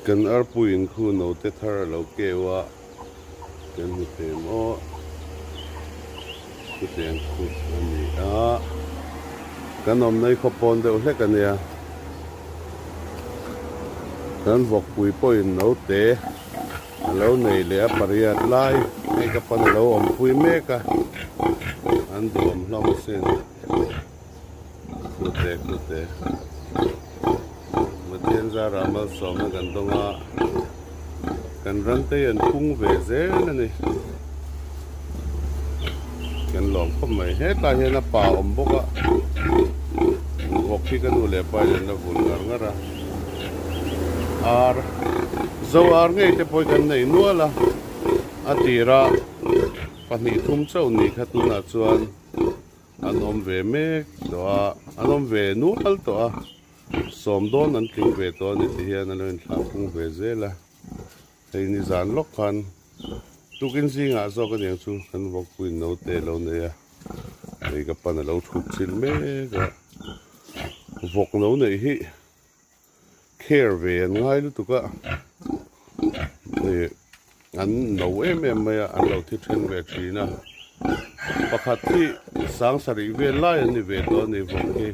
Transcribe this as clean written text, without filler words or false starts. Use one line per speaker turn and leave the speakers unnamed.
Kan arpui in khu note thar a lo keu a, kan hmu thei maw? Chutiang khu a ni a, kan awmna hi khawpawn deuh hlek a nia. Kan vawkpui pawhin note a lo nei leh a pariat lai hei ka pan a lo awmpui mek a, an duhawm hlawm asin. Khute khute Pathian zara malsawmna kan dawng a, kan ram te hi an pung ve zel a ni. Kan lawm khawp mai. Hetlai hian a pa awm bawk a, vawk hi ka nu leh pa in an la vul ngar ngar a. Ar, zo ar ngei te pawh hi kan nei nual a, a tira 2 3 chauh ni kha tunah chuan An awm ve mek tawh a, an awm ve nual tawh a, sawm dawn an tling ve tawh a ni ti hian an lo inthlah phung ve zel a, hei nizan lawk khan tukin zingah zawk aniang chu kan vawkpuiin naute a lo nei a, hei ka pan a lo thut chilh mek a, vawk no neih hi care ve an ngai lutuk a, ih an no em em mai a, an lo thi then ve thin a, pakhat hi sang sarih vel lai an ni ve tawh a ni vawk hi.